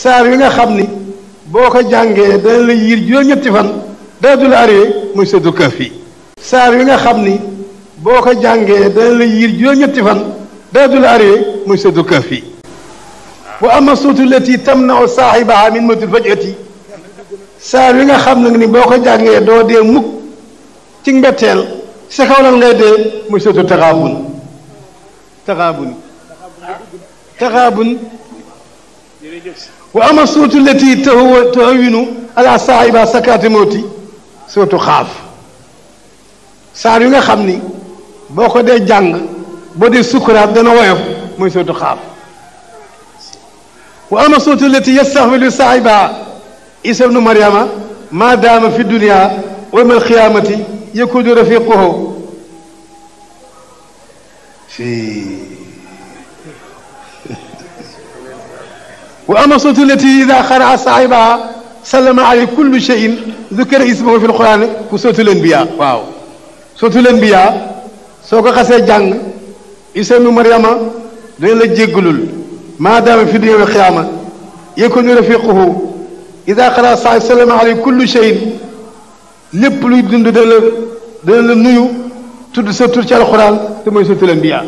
saar wi nga xam ni boo ko jàngee dana la yiir juróom-ñetti fan dara du la arrivé muy suratul kahfi. saar wi nga xam ni boo ko jàngee dana la yiir juróom-ñetti fan dara du la arrivé muy suratul kahfi. wa amma suuratu lati tamna'u saahibaha min mawtil faj'ati saar wi nga xam ne ni boo ko jàngee doo dee mukk ci mbetteel sa kaw lan ngay dee muy suratul taxaabun. wa ama suuratu lati tahawwinu ala saahiba sakaraati mawti suratu xaaf saar yu nga xam ni boo ko dee jàng boo dee sukkuraat dana woyof mooy suratu xaaf. wa ama suuratu lati yastaxfiru saahiba isa ibnu maryama ma daama fi dunia wa yawma alqiyaamati yakunu rafiquhu wa ama suuratu lati ida xaraa saahibaha sallama aley kullu cheyin dukira ismuhu fi lquran ku suratul anbiya. waaw suratul anbiya soo ko xasee jàng isa ibnu maryama dana la jéggalul maadaama fi dunya wal qiyaama yakunu rafiquhu ida xaraa saahibahu sallama aley kullu cheyin lépp luy dund dana la nuyu tudd sa tur ci alquran te mooy suratul anbiya.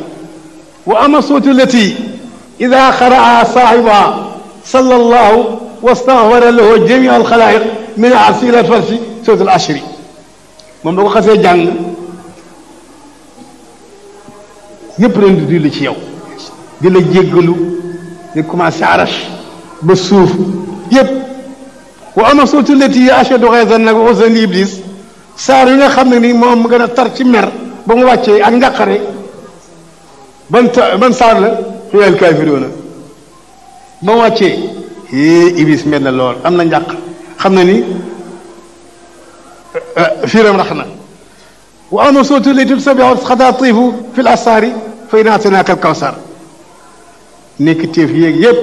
wa ama suuratu lati ida xaraa saahibaha sallallahu wastaghfara lahu jamii alxalaayiq min arsi ila farsi suratul ashri moom da ko xasee jàng ñëpp leen di julli ci yow di la jéggalu di commencé arash ba suuf yëpp. wa ama suuratu lati ashaddu ghayzan nag wa uzran li iblis saar yi nga xam ne ni moom gën a tar ci mer ba mu wàccee ak njàqare ban saar la xuyal kaafiruuna ba mu wàccee iblis mel na lool am na njàq xam na ni fiiram rax na. wa ama suuratu lati tusabbihu xataatiifu fi l asaari fa innaa a'taynaaka al kawsar nekk téef yéeg yëpp.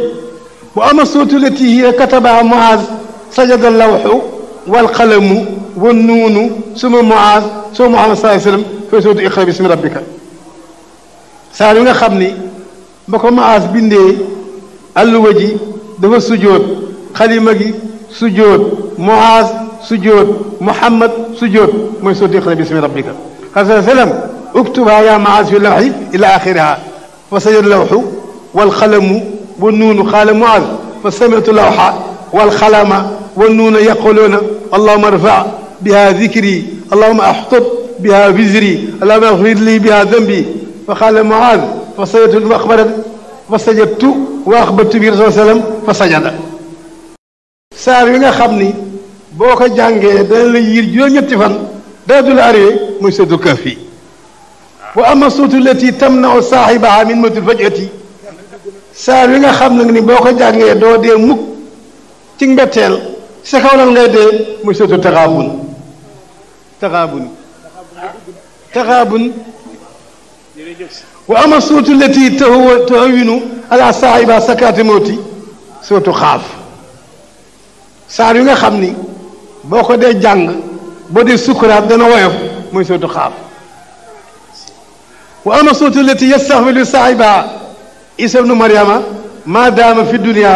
wa ama suuratu lati hiya katabaha Muaaz sajada lawxu wal qalamu wan nuunu suma Muaaz suma Muhammad sallallahu alayhi wa sallam fa suuratu iqra bismi rabbika saar yi nga xam ni ba ko Muaaz bindee alluwa ji dafa sujjóot xalima gi sujjóot Muaaz sujjóot Muhammad sujjóot mooy suuratu iqra bismi rabbika sallallahu alayhi wa sallam uktubha ya Muaaz fi lawxi ila axiriha fa sajada lawxu wal qalamu wan nuunu qaala Muaaz fa sami'tu lawxa wal qalama wan nuuna yaquluuna allahumma arfa biha dikri allahumma axtut biha wizri allahumma axfir li biha dambi fa qaala Muaaz fa sajadtu wa axbartu bi rasul sallam fa sajada. saar yi nga xam ni boo ko jàngee dana la yiir juróom-ñetti fan dara du la arrivé muy suratul kahfi. wa ama suuratu lati tamna'u saahibaha min mawtil faj'ati saar yi nga xam ne ni boo ko jàngee doo dee mukk ci mbetteel sa kaw lan ngay dee muy suratul taxaabun. wa ama suuratu lati tahawwinu ala saahiba sakaraati mawti suratu xaaf saar yu nga xam ni boo ko dee jàng boo dee sukkuraat dana woyof mooy suratu xaaf. wa ama suuratu lati yastaxfiru saahibaha isa ibnu maryama ma daama fi dunia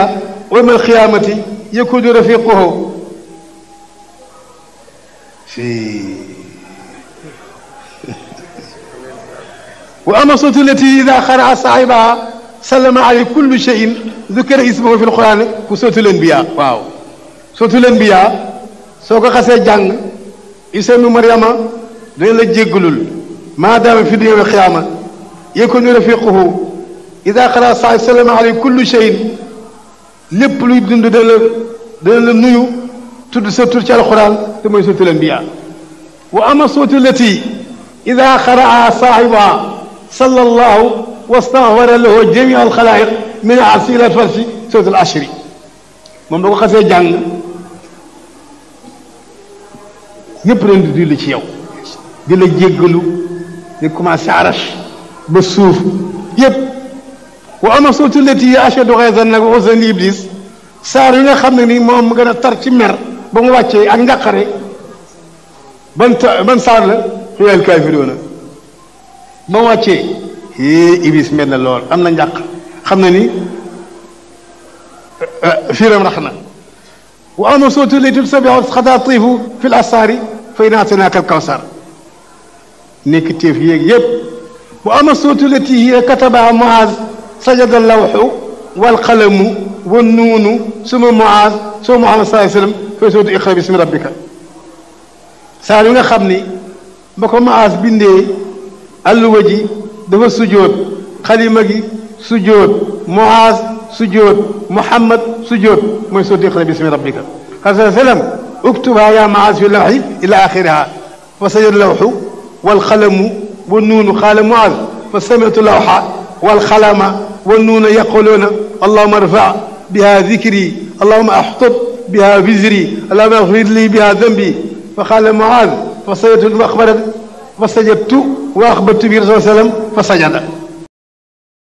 wa yawma alqiyaamati yakunu rafiquhu wa ama suuratu lati ida xaraa saahibaha sallama aley kullu cheyin dukira ismuhu fi lquran ku suratul anbiya. waaw suratul anbiya soo ko xasee jàng isa ibnu maryama dana la jéggalul maadaama fi dunya wal qiyaama yakunu rafiquhu ida xaraa saahibahu sallama aley kullu cheyin lépp luy dund dana la nuyu tudd sa tur ci alquran te mooy suratul anbiya. wa ama suuratu lati ida xaraa saahibaha sallallahu wastaghfara lahu jamii alxalaayiq min arsi ila farsi suratul ashri moom da ko xasee jàng ñëpp leen di julli ci yow di la jéggalu di commencé arash ba suuf yëpp. wa ama suuratu lati ashaddu ghayzan nag wa uzran li iblis saar yi nga xam ne ni moom gën a tar ci mer ba mu wàccee ak njàqare ban saar la xuyal kaafiruuna ba mu wàccee iblis mel na lool am na njàq xam na ni fiiram rax na wa ama sootu laytul sabihu xadaa tiifu fi l asaari fa inna ataynaaka al kawsar nekk téef yéeg yëpp wa ama sootu lati hiya katabaha Muaz sajada lawxu wal qalamu wa nuunu suma Muaz suma Muhammad sallallahu alayhi wa sallam fa sootu iqra bismi rabbika saa yi nga xam ni ba ko Muaz bindee alluwa ji dafa sujjóot xalima gi sujjóot Muaz sujjóot Muhammad sujjóot mooy sootu iqra bismi rabbika sallallahu alayhi wa sallam uktubha ya Muaz fi lawxi ila axiriha fa sajada lawxu wal qalamu wa nuunu qaala Muaz fa sami'tu lawxa wal qalama wa nuuna yaquluuna allahumma arfa biha dikri allahumma axtut biha wizri allahumma axfir li biha dambi fa qaala Muaz fa sajadtu wa axbartu bi rasul sallam fa sajada